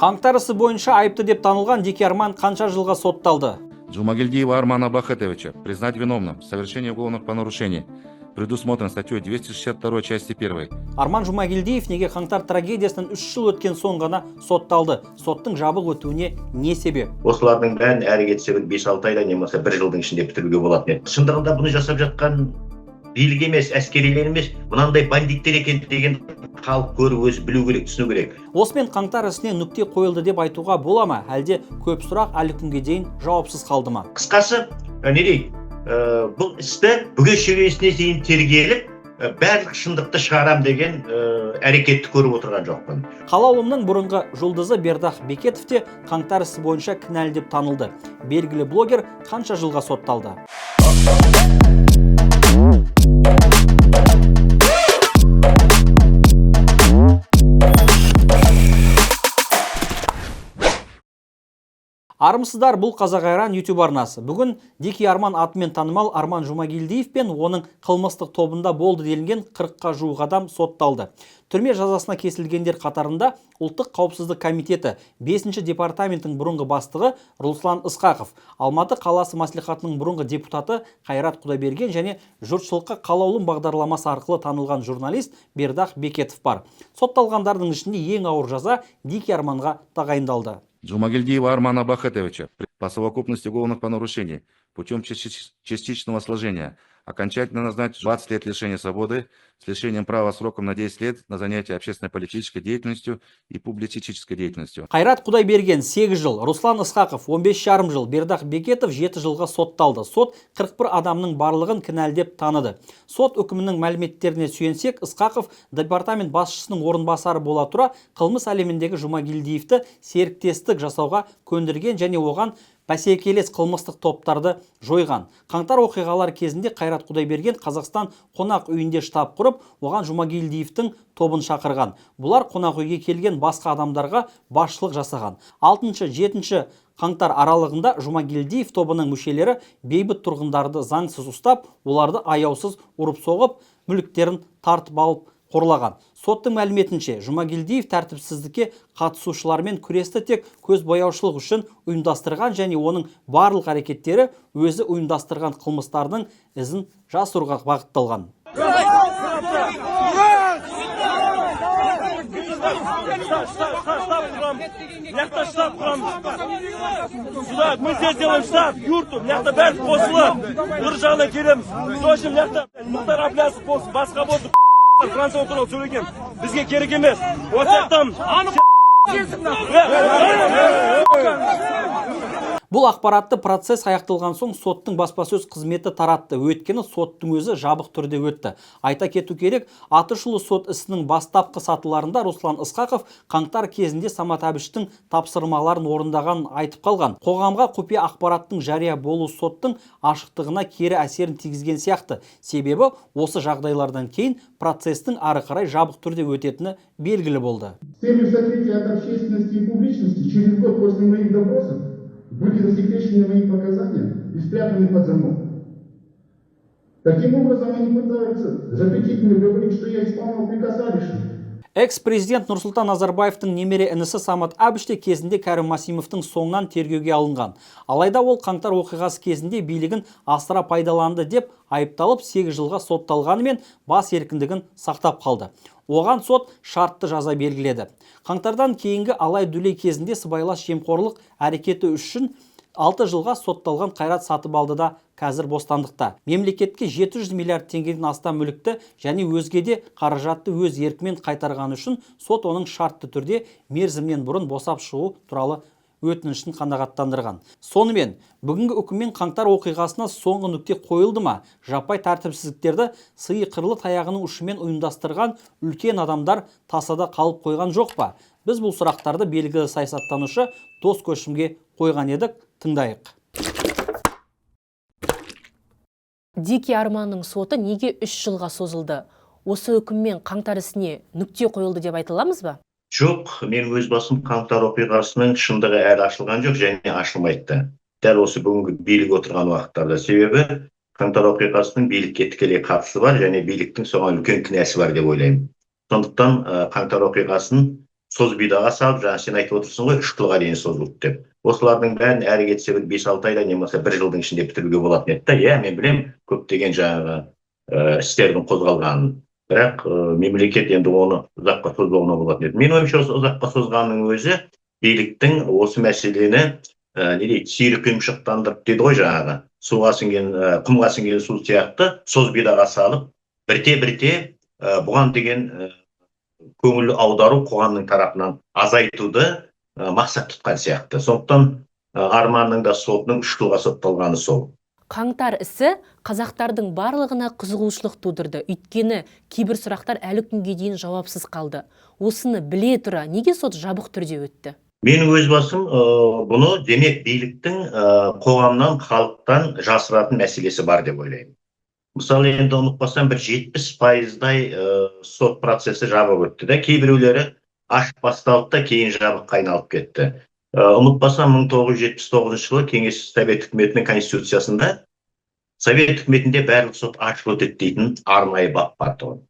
Қаңтар ісі бойынша айыпты деп танылған Дикий Арман қанша жылға сотталды? Джумагельдиева Армана Бахытовича признать виновным в совершении уголовных правонарушений, предусмотрен статьей 262 части 1. Арман Жұмагелдиев неге қаңтар трагедиясынан 3 жыл өткен соң ғана сотталды? Соттың жабық өтуіне не себеп? Осылардың бәрін әрі кетсе бір 5-6 айда, не болмаса бір жылдың ішінде бітіруге болатын еді. Шындығында бұны жасап жатқан билік емес, әскерилер емес, мынандай бандиттер екен деген халық көріп, өзі білу керек, түсіну керек. Осымен қаңтар ісіне нүкте қойылды деп айтуға бола ма? Әлде көп сұрақ әлі күнге дейін жауапсыз қалды ма? Қысқасы, не дейді, бұл істі бүге шегесіне дейін тергеліп, барлық шындықты шығарам деген әрекетті көріп отырған жоқпын. Қалаулымның бұрынғы жұлдызы Бердақ Бекетов те қаңтар ісі бойынша кінәлі деп танылды. Белгілі блогер қанша жылға сотталды? Армысыздар, бұл Қазақ Айран YouTube арнасы. Бүгін Дикий Арман атымен танымал Арман Жұмагелдиев пен оның қылмыстық тобында болды делінген 40-қа жуық адам сотталды. Түрме жазасына кесілгендер қатарында Ұлттық қауіпсіздік комитеті 5-ші департаменттің бұрынғы бастығы Руслан Ысқақов, Алматы қаласы мәслихатының бұрынғы депутаты Қайрат Құдайберген және жұртшылыққа Қалаулым бағдарламасы арқылы танылған журналист Бердақ Бекетов бар. Сотталғандардың ішінде ең ауыр жаза Дикий Арманға тағайындалды. Джумагельдиева Армана Бахытовича по совокупности уголовных правонарушений путем частичного сложения окончательно назначить 20 лет лишения свободы с лишением права сроком на 10 лет на занятия общественно-политической деятельностью и публицистической деятельностью. Қайрат Құдайберген 8 жыл, Руслан Ысқақов 15,5 жыл, Бердақ Бекетов 7 жылға сотталды. Сот 41 адамның барлығын кінәлі деп таныды. Сот үкімінің мәліметтеріне сүйенсек, Ысқақов департамент басшысының орынбасары бола тұра қылмыс әлеміндегі Жұмагелдиевті серіктестік жасауға көндірген және оған бәсекелес қылмыстық топтарды жойған. Қаңтар оқиғалары кезінде Қайрат Құдайберген Қазақстан қонақ үйінде штаб құрып, оған Жұмагелдиевтің тобын шақырған. Бұлар қонақ үйге келген басқа адамдарға басшылық жасаған. 6-шы, 7-ші қаңтар аралығында Жұмагелдиев тобының мүшелері бейбіт тұрғындарды заңсыз ұстап, оларды аяусыз ұрып-соғып, мүліктерін тартып алып қорлаған. Соттың мәліметінше, Жұмагелдиев тәртіпсіздікке қатысушылармен күресті тек көзбояушылық үшін ұйымдастырған және оның барлық әрекеттері өзі ұйымдастырған қылмыстардың ізін жасыруға бағытталған. Штаб құрамыз. Мына штаб құрамыз. Сюда, мы здесь делаем штаб, юрту, мына бәрі қосылып, бір жағына келеміз. Сол үшін мына Мұхтар Әблязов болсын, басқа болсын, Франция туралы сөйлеген бізге керек емес. Осы жақтан Бұл ақпаратты процесс аяқталған соң соттың баспасөз қызметі таратты. Өйткені соттың өзі жабық түрде өтті. Айта кету керек, атышулы сот ісінің бастапқы сатыларында Руслан Ысқақов қаңтар кезінде Самат Әбіштің тапсырмаларын орындағанын айтып қалған. Қоғамға құпия ақпараттың жария болу соттың ашықтығына кері әсерін тигізген сияқты. Себебі осы жағдайлардан кейін процестің ары қарай жабық түрде өтетіні белгілі болды. С целью сокрытия от общественности и публичности через год после моих допросов были засекречены мои показания и спрятаны под замок. Таким образом, они пытаются запретить мне говорить, что я исполнял приказ Абиша. Экс-президент Нұрсұлтан Назарбаевтың немере інісі Самат Әбіш те кезінде Кәрім Масимовтың соңынан тергеуге алынған. Алайда ол қаңтар оқиғасы кезінде билігін асыра пайдаланды деп айыпталып 8 жылға сотталғанымен бас еркіндігін сақтап қалды. Оған сот шартты жаза белгіледі. Қаңтардан кейінгі алай-дүлей кезінде сыбайлас жемқорлық әрекеті үшін 6 жылға сотталған Қайрат Сатыбалды да қазір бостандықта. Мемлекетке 700 миллиард теңгеден астам мүлікті және өзге де қаражатты өз еркімен қайтарғаны үшін сот оның шартты түрде мерзімнен бұрын босап шығу туралы өтінішін қанағаттандырған. Сонымен, бүгінгі үкіммен қаңтар оқиғасына соңғы нүкте қойылды ма? Жаппай тәртіпсіздіктерді сиқырлы таяғының ұшымен ұйымдастырған үлкен адамдар тасада қалып қойған жоқ па? Біз бұл сұрақтарды белгілі саясаттанушы Дос Көшімге қойған едік, тыңдайық. Дикий Арманның соты неге 3 жылға созылды? Осы үкіммен қаңтар ісіне нүкте қойылды деп айта аламыз ба? Жоқ, мен өз басым қаңтар оқиғасының шындығы әлі ашылған жоқ және ашылмайды да. Дәл осы бүгінгі билік отырған уақыттарда. Себебі қаңтар оқиғасының билікке тікелей қатысы бар және биліктің соған үлкен кінәсі бар деп ойлаймын. Сондықтан қаңтар оқиғасын Созбидаға салып, жаңа сен айтып отырсың ғой, 3 жылға дейін созылды деп. Осылардың бәрін әрі кетсе бір 5-6 айда не болмаса бір жылдың ішінде бітіруге болатын еді да. Иә, мен білемін көптеген жаңағы істердің қозғалғанын. Бірақ мемлекет енді оны ұзаққа созбауына болатын еді. Менің ойымша, осы ұзаққа созғанның өзі биліктің осы мәселені не дейді, сиыр құйымшақтандырып дейді ғой, жаңағы суға сіңген, құмға сіңген су сияқты созбидаға салып, бірте-бірте бұған деген көңіл аудару қоғамның тарапынан азайтуды мақсат тұтқан сияқты. Сондықтан Арманның да сотының 3 жылға сотталғаны сол. Қаңтар ісі қазақтардың барлығына қызығушылық тудырды. Өйткені кейбір сұрақтар әлі күнге дейін жауапсыз қалды. Осыны біле тұра неге сот жабық түрде өтті? Менің өз басым бұны демек биліктің қоғамнан, халықтан жасыратын мәселесі бар деп ойлаймын. Мысалы, енді ұмытпасам, бір 70%-дай сот процесі жабық өтті да, кейбіреулері ашық басталды да, кейін жабыққа айналып кетті. Ұмытпасам, 1979 жылы Кеңес Совет үкіметінің конституциясында Совет үкіметінде барлық сот ашық өтеді дейтін арнайы бап бар тұғын.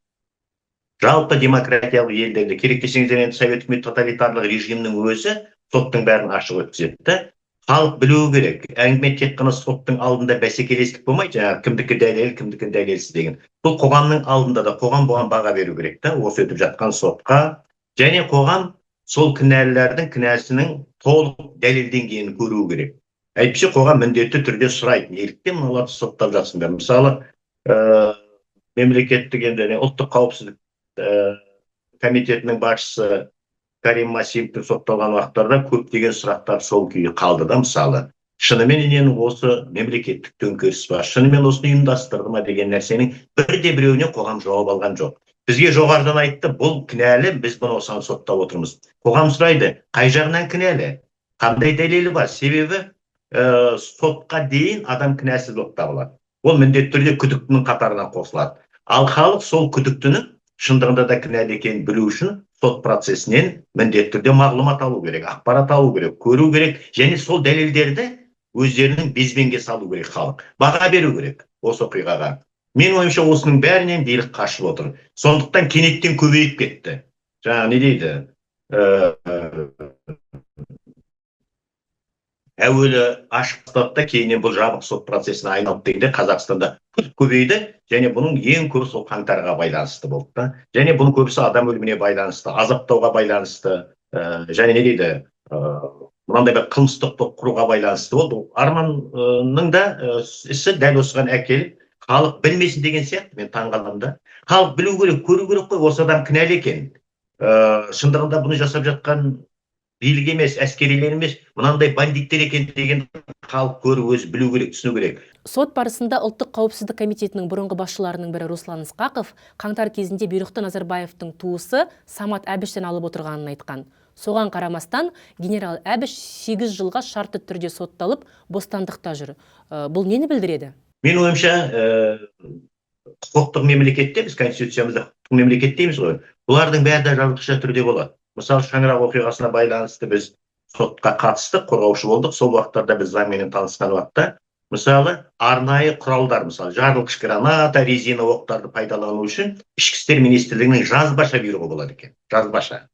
Жалпы демократиялық елдерде, керек десеңіздер, енді Совет үкіметі тоталитарлық режимнің өзі соттың бәрін ашық өткізеді да. Халық білуі керек. Әңгіме тек қана соттың алдында бәсекелестік болмайды, жаңағы кімдікі дәлел, кімдікі дәлелсіз деген. Бұл қоғамның алдында да қоғам бұған баға беру керек та, осы өтіп жатқан сотқа. Және қоғам сол кінәлілердің кінәсінің толық дәлелденгенін көруі керек. Әйтпесе қоғам міндетті түрде сұрайды, неліктен мыналарды соттап жатсыңдар. Мысалы, мемлекеттік енді ұлттық қауіпсіздік комитетінің басшысы Карим Масимовтің сотталған уақыттарда көптеген сұрақтар сол күйі қалды да. Мысалы, шынымен осы мемлекеттік төңкеріс ба, шынымен осыны ұйымдастырды ма деген нәрсенің бірде біреуіне қоғам жауап алған жоқ. Бізге жоғарыдан айтты, бұл кінәлі, біз бұны осыған соттап отырмыз. Қоғам сұрайды, қай жағынан кінәлі, қандай дәлелі бар? Себебі сотқа дейін адам кінәсіз болып табылады. Ол міндетті түрде күдіктінің қатарына қосылады. Ал халық сол күдіктінің шындығында да кінәлі екенін білу үшін сот процесінен міндетті түрде мағлұмат алу керек, ақпарат алу керек, көру керек және сол дәлелдерді өздерінің безбенге салу керек халық. Баға беру керек осы оқиғаға. Менің ойымша, осының бәрінен билік қашып отыр. Сондықтан кенеттен көбейіп кетті. Жаңа не дейді? Әуелі ашық бастады да, кейіннен бұл жабық сот процесіне айналды дегенде Қазақстанда көбейді және бұның ең көбі сол қаңтарға байланысты болды да. Және бұның көбісі адам өліміне байланысты, азаптауға байланысты, және не дейді, мынандай бір қылмыстық топ құруға байланысты болды. Арманның да ісі дәл осыған әкеліп, халық білмесін деген сияқты, мен таңғаламын да. Халық білу керек, көру керек қой, осы адам кінәлі екен. Шындығында бұны жасап жатқан билік емес, әскерилер емес, мынандай бандиттер екен деген халық көріп, өзі білу керек, түсіну керек. Сот барысында Ұлттық қауіпсіздік комитетінің бұрынғы басшыларының бірі Руслан Ысқақов қаңтар кезінде бұйрықты Назарбаевтың туысы Самат Әбіштен алып отырғанын айтқан. Соған қарамастан генерал Әбіш 8 жылға шартты түрде сотталып, бостандықта жүр. Бұл нені білдіреді? Менің ойымша, құқықтық мемлекетте, біз конституциямызда құқықтық мемлекет дейміз ғой. Бұлардың бәрі де жазықша түрде болады. Мысалы, шаңырақ оқиғасына байланысты біз сотқа қатыстық, қорғаушы болдық. Сол уақыттарда біз заңменен танысқан уақытта, мысалы, арнайы құралдар, мысалы, жарылғыш граната, резина оқтарды пайдалану үшін Ішкі істер министрлігінің жазбаша бұйрығы болады екен. Жазбаша.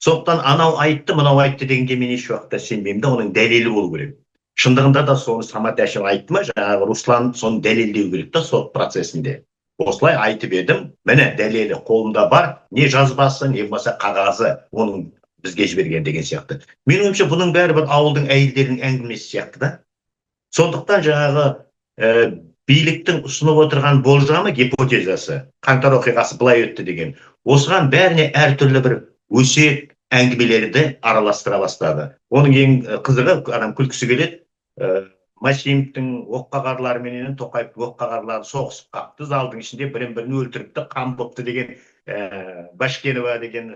Сондықтан анау айтты, мынау айтты дегенге мен еш уақытта сенбеймін да, оның дәлелі болу керек. Шындығында да соны Самат Әшім айтты ма, жаңағы Руслан соны дәлелдеу керек та сот процесінде. Осылай айтып едім, міне дәлелі қолымда бар, не жазбасы, не болмаса қағазы оның бізге жіберген деген сияқты. Менің ойымша, бұның бәрі бір ауылдың әйелдерінің әңгімесі сияқты да. Сондықтан жаңағы биліктің ұсынып отырған болжамы, гипотезасы, қаңтар оқиғасы былай өтті деген. Осыған бәріне әртүрлі бір өсек әңгімелерді араластыра бастады. Оның ең қызығы, адам күлкісі келеді, Масимовтің оққағарлары менен Тоқаевтың оққағарлары соғысып қапты, залдың ішінде бірін-бірін өлтіріпті, қан бопты деген Башкенова деген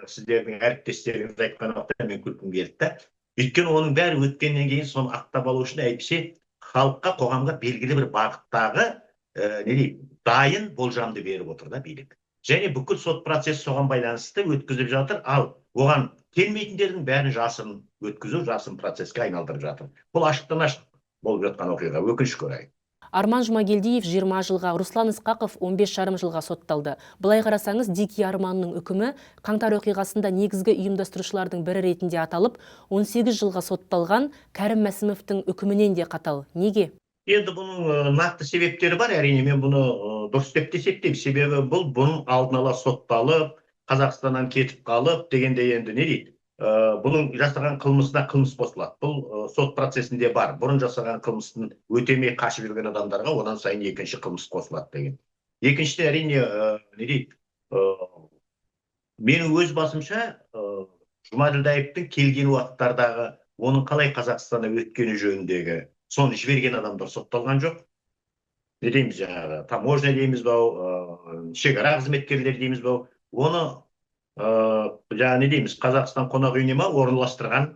сіздердің әріптестеріңіз айтқан уақытта мен күлкім келді да. Өйткені оның бәрі өткеннен кейін соны ақтап алу үшін әйтпесе халыққа, қоғамға белгілі бір бағыттағы не дейді, дайын болжамды беріп отыр да билік. Және бүкіл сот процесі соған байланысты өткізіп жатыр, ал оған келмейтіндердің бәрін жасырын өткізу, жасырын процеске айналдырып жатыр. Бұл ашықтан ашық болып жатқан оқиға, өкінішке орай. Арман Жұмагелдиев 20 жылға, Руслан Ысқақов 15,5 жылға сотталды. Былай қарасаңыз, Дикий Арманның үкімі қаңтар оқиғасында негізгі ұйымдастырушылардың бірі ретінде аталып, 18 жылға сотталған Кәрім Мәсімовтің үкімінен де қатал. Неге? Енді бұның нақты себептері бар, әрине, мен бұны дұрыс деп те есептеймін. Себебі бұл бұның алдын ала сотталып, Қазақстаннан кетіп қалып дегенде, енді не дейді? Бұның жасаған қылмысына қылмыс қосылады. Бұл сот процесінде бар. Бұрын жасаған қылмысын өтемей қашып жүрген адамдарға одан сайын екінші қылмыс қосылады деген. Екіншіден, әрине, не дейді? Менің өз басымша, Жұмаділдаевтың келген уақыттардағы оның қалай Қазақстанға өткені жөніндегі, соны жіберген адамдар сотталған жоқ. Не дейміз, жаңағы таможня дейміз бе, шекара қызметкерлері дейміз бе, оны жаңа не дейміз, Қазақстан қонақ үйіне ма орналастырған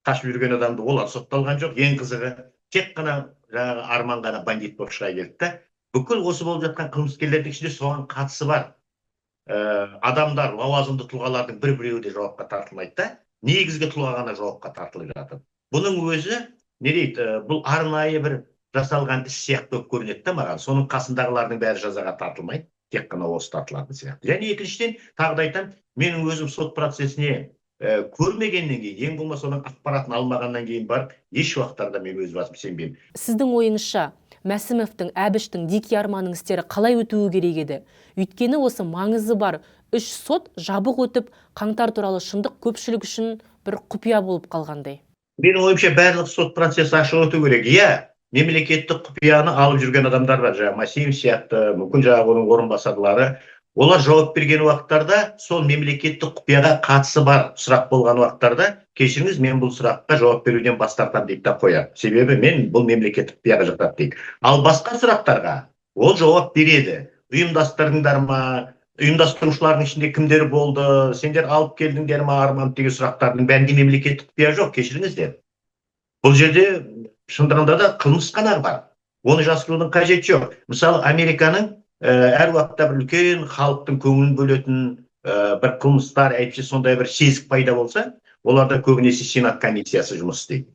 қашып жүрген адамды, олар сотталған жоқ. Ең қызығы, тек қана жаңағы Арман ғана бандит болып шыға келді да. Бүкіл осы болып жатқан қылмыскерлердің ішінде соған қатысы бар адамдар, лауазымды тұлғалардың бір біреуі де жауапқа тартылмайды да, негізгі тұлға ғана жауапқа тартылып жатыр. Бұның өзі не дейді, бұл арнайы бір жасалған іс сияқты болып көрінеді да маған. Соның қасындағылардың бәрі жазаға тартылмайды, тек қана осы тартылатын сияқты. Және екіншіден, тағы да айтамын, менің өзім сот процесіне көрмегеннен кейін, ең болмаса оның ақпаратын алмағаннан кейін барып, еш уақыттарда мен өз басым сенбеймін. Сіздің ойыңызша, Мәсімовтің, Әбіштің, Дикий Арманның істері қалай өтуі керек еді? Өйткені осы маңызы бар үш сот жабық өтіп, қаңтар туралы шындық көпшілік үшін бір құпия болып қалғандай. Менің ойымша, барлық сот процесі ашық өту керек. Иә, мемлекеттік құпияны алып жүрген адамдар бар, жаңағы Масимов сияқты, мүмкін жаңағы оның орынбасарлары. Олар жауап берген уақыттарда сол мемлекеттік құпияға қатысы бар сұрақ болған уақыттарда, кешіріңіз, мен бұл сұраққа жауап беруден бас тартамын дейді да қояды. Себебі мен бұл мемлекеттік құпияға жатады дейді. Ал басқа сұрақтарға ол жауап береді. Ұйымдастырдыңдар ма? Ұйымдастырушылардың ішінде кімдер болды? Сендер алып келдіңдер ма Арман деген сұрақтардың бәрінде мемлекеттік құпия жоқ, кешіріңіздер. Бұл жерде шындығында да қылмыс қана бар. Оны жасырудың қажеті жоқ. Мысалы, Американың әр уақытта бір үлкен халықтың көңілін бөлетін бір қылмыстар, әйтпесе сондай бір сезік пайда болса, оларда көбінесе Сенат комиссиясы жұмыс істейді.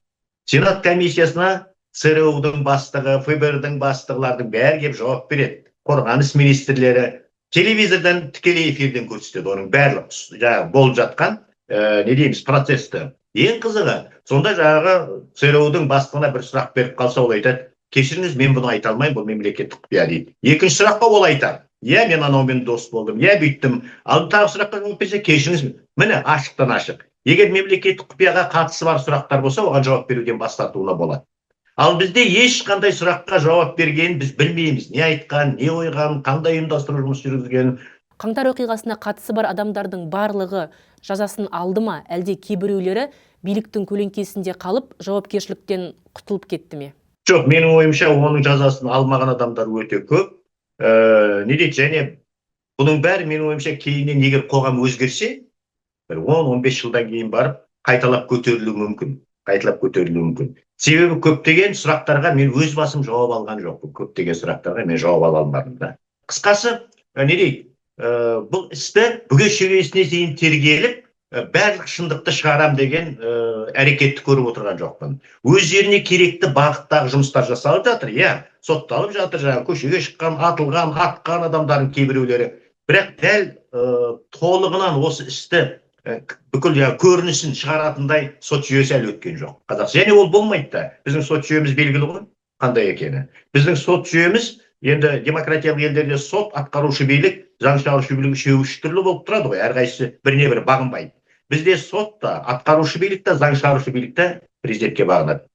Сенат комиссиясына ЦРУ-дың бастығы, ФБР-дің бастығылардың бәрі келіп жауап береді. Қорғаныс министрлері телевизордан тікелей эфирден көрсетеді оның барлық жаңағы болып жатқан не дейміз, процесті. Ең қызығы, сонда жаңағы ЦРУ-дың бастығына бір сұрақ беріп қалса, ол айтады: кешіріңіз, мен бұны айта алмаймын, бұл мемлекеттік құпия дейді. Екінші сұраққа ол айтады: иә, мен анаумен дос болдым, иә, бүйттім. Ал тағы сұраққа жауап берсе, кешіріңіз, міне, ашықтан ашық. Егер мемлекеттік құпияға қатысы бар сұрақтар болса, оған жауап беруден бас тартуына болады. Ал бізде ешқандай сұраққа жауап бергенін біз білмейміз. Не айтқан, не қойған, қандай ұйымдастыру жұмыс жүргізген. Қаңтар оқиғасына қатысы бар адамдардың барлығы жазасын алды ма, әлде кейбіреулері биліктің көлеңкесінде қалып, жауапкершіліктен құтылып кетті ме? Жоқ, менің ойымша, оның жазасын алмаған адамдар өте көп. Не дейді, және бұның бәрі менің ойымша кейіннен, егер қоғам өзгерсе, бір 10-15 жылдан кейін барып қайталап көтерілуі мүмкін. Қайталап көтерілуі мүмкін. Себебі көптеген сұрақтарға мен өз басым жауап алған жоқпын. Көптеген сұрақтарға мен жауап ала алмадым да. Қысқасы, не дейді, бұл істі бүге шегесіне дейін тергеліп, барлық шындықты шығарам деген әрекетті көріп отырған жоқпын. Өздеріне керекті бағыттағы жұмыстар жасалып жатыр, иә, сотталып жатыр, жаңағы көшеге шыққан, атылған, атқан адамдардың кейбіреулері. Бірақ дәл толығынан осы істі бүкіл жаңағы көрінісін шығаратындай сот жүйесі әлі өткен жоқ. Қазақстан. Және ол болмайды да. Біздің сот жүйеміз белгілі ғой, қандай екені. Біздің сот жүйеміз, енді демократиялық елдерде сот, атқарушы билік, заң шығарушы билік үшеуі үш түрлі болып тұрады ғой, әрқайсысы біріне бірі бағынбайды. Бізде сот та, атқарушы билік та, заң шығарушы билік те президентке бағынады.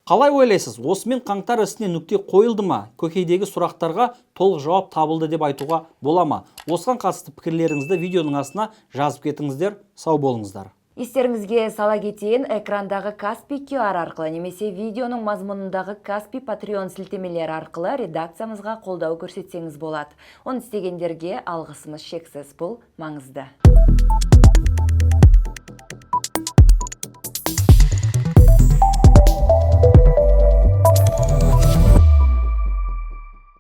Қалай ойлайсыз, осымен қаңтар ісіне нүкте қойылды ма? Көкейдегі сұрақтарға толық жауап табылды деп айтуға бола ма? Осыған қатысты пікірлеріңізді видеоның астына жазып кетіңіздер. Сау болыңыздар. Естеріңізге сала кетейін, экрандағы Каспи QR арқылы немесе видеоның мазмұнындағы Каспи Patreon сілтемелері арқылы редакциямызға қолдау көрсетсеңіз болады. Оны істегендерге алғысымыз шексіз. Бұл маңызды.